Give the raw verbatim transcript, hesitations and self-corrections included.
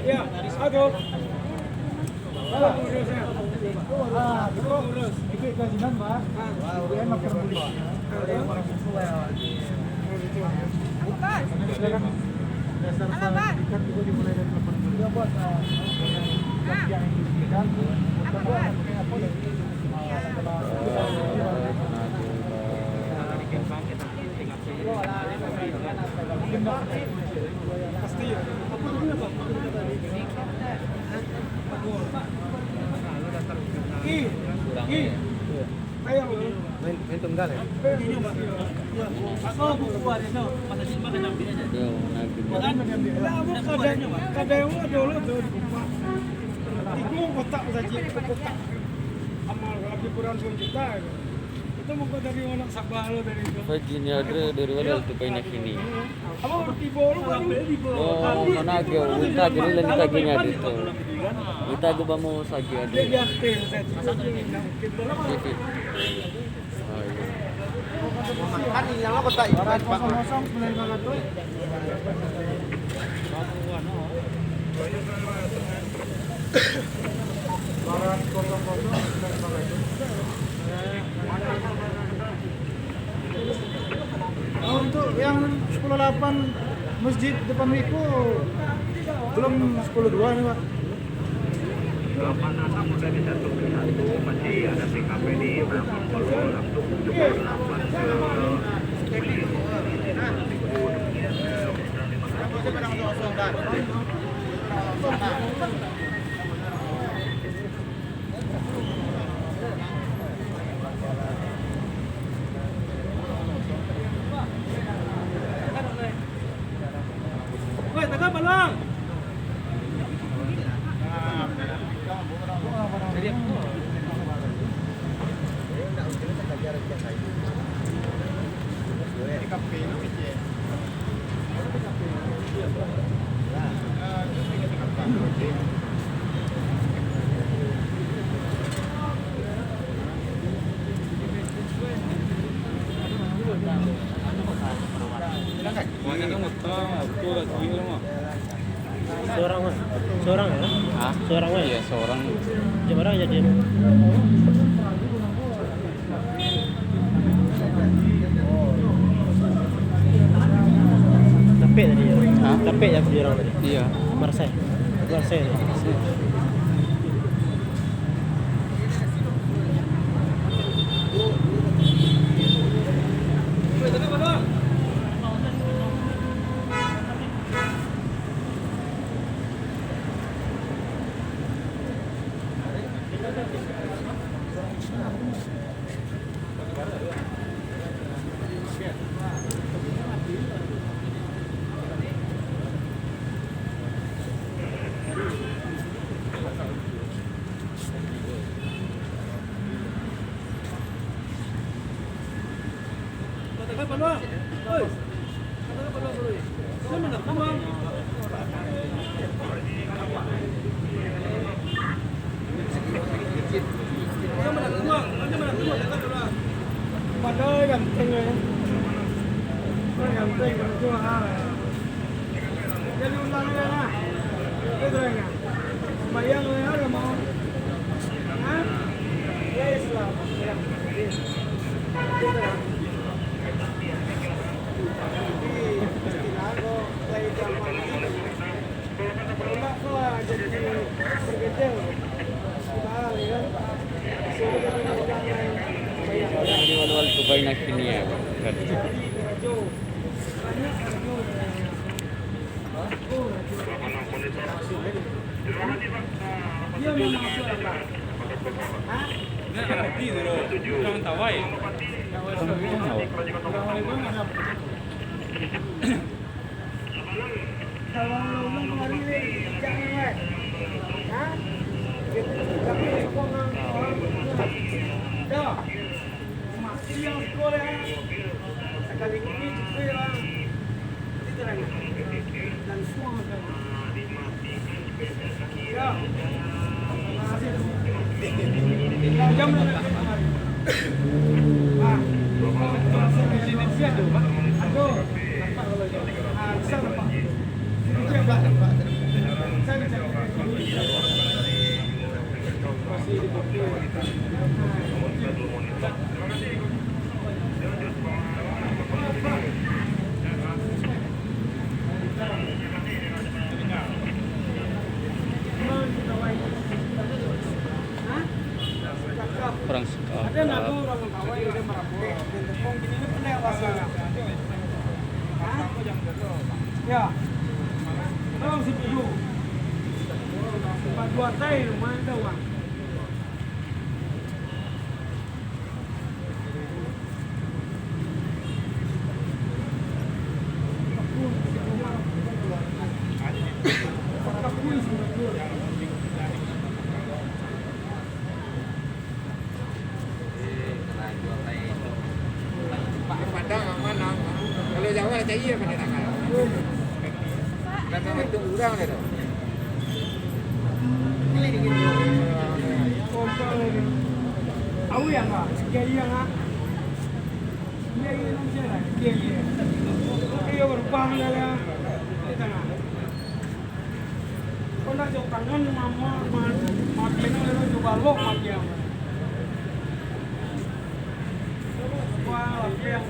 Ya, aduh. Main, main tunggal ya? Dia mau nagih. Kada, kada yang ada dulu tuh di Kupang. Itu kotak saja, kotak. Amal lebih kurang dua juta ya. Itu mungkin dari anak sabal dari itu. Pagi ini ada dari mana tuh paina sini? Oh, mana aja, kita gini lah, kita gini aja tuh. Kita gua mau saja ada. Iya, iya. Gitu. Oh, iya. Makan yang lo kotak ikan, Pak. Kosong kosong sembilan lima ratus. Oh, untuk yang sepuluh delapan masjid depan Wiko belum sepuluh dua ini, Pak. Woi, tangkap, Bang. Seorang, Mas. Seorang ya? Hah? Seorang ya? Iya, seorang. Jam berapa jadi? Capek tadi ya? Hah? Capek ya, beli orang tadi? Iya. Marseille. Marseille. Padahal ganteng ya. Ganteng, ganteng. Jadi ulang ya, nah. Itu ya. Sembahyang ya, ada mau. Hah? Ya, Islam. Ya. Gitu ya. Di istilah kok, kayak zaman ini. Pernah kok jadi bergedel. Padahal, ya kan? Suruh kita orang lain. Ini wal-wal tuh banyak ini ya. Kurang sekarang. Ya. Tahu setuju. Empat dua saya lumayan tahu, Bang. Padang yang mana? Kalau Jawa tak iya pada tangan. Datang itu orang dia tu. Au ya nggak? Iya iya nggak? Iya iya nggak? Iya iya. Iya berubah ya. Iya tengah. Kona jauh tangan mama ma ma kena lero jauh balo ma dia. Wah, dia.